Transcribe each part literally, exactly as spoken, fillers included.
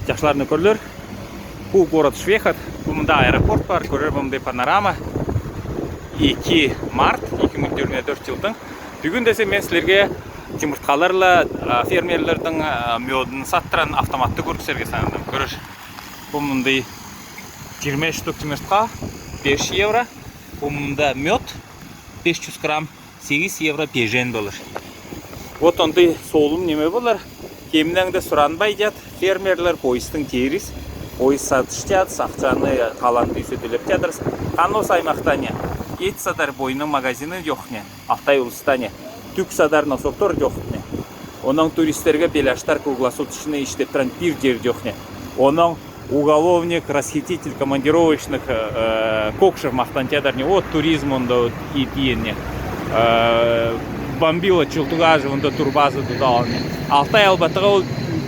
Чашларны көрлер. Бу город Швехот. Бу мында аэропорт бар. Көрер бу мында панорама. Эки март, эки муң йигирма дөрт йылдың. Бүгүн десе мен силерге тимирткаларла, а, фермерлердиң, а, мёдун саттыран автоматты көргүзерге санадым. Көрер. Бу мында йигирма штук тимиртка, беш евро. Бу мында мёд, беш чуз грамм, сегиз евро бежен болар. Вот ондай соолум неме болар. Кемнең де суранбай, ят, фермерлер, поездтың терис. Поезд сатыштча, сакчаны калан түйсе тилеп чадырыс. Хан ос аймахта не? Эт садар бойның магазины йох не. Алтай улуста не? Түк садар носоктор йох не. Оноң туристерге беляштар круглосуточный иштеп туран бир жер йох не. Оноң уголовник, расхититель командировочных, э, э, Кокшев мактанчадар не, вот туризм онда вот и тиен не. Э, бомбила Чултугажев онда турбаза тудалан не. Алтай Албатыга ол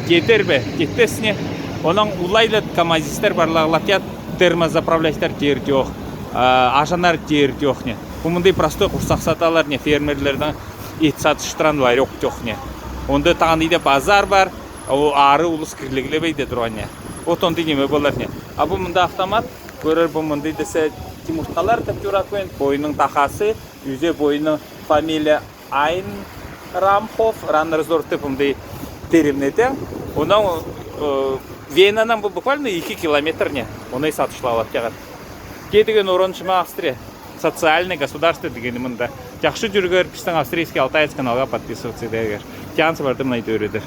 жетер бе, жетпес не. Оноң улайлы камазистер барлаглатят, термозаправляйтар жер йох, э, ажанар жер йох не. Бу мындай простой курсак саталар не, фермерлердиң эт сатыштыран ларёк йох не. Онда таңдыйда базар бар, ол ары улус кирлеглебей де турган не. Вот ондай неме болар не. А бу мында автомат, көрер бу мындай десе тимирткалар деп чурак пен, бойның тахасы, юзе бойның фамилия Айнрамхов, Раннерсдорф деп мындай теремнетең. Онаң, э, Венанан бу буквально эки километр не. Оны сатышлап алып чагат. Кедиген орон шыма Австрия. Социальный государство дегени мында. Жакшы жюрюгер, бистиң австрийский алтаец каналга подписываться идегер. Чанс барды мына өйредер.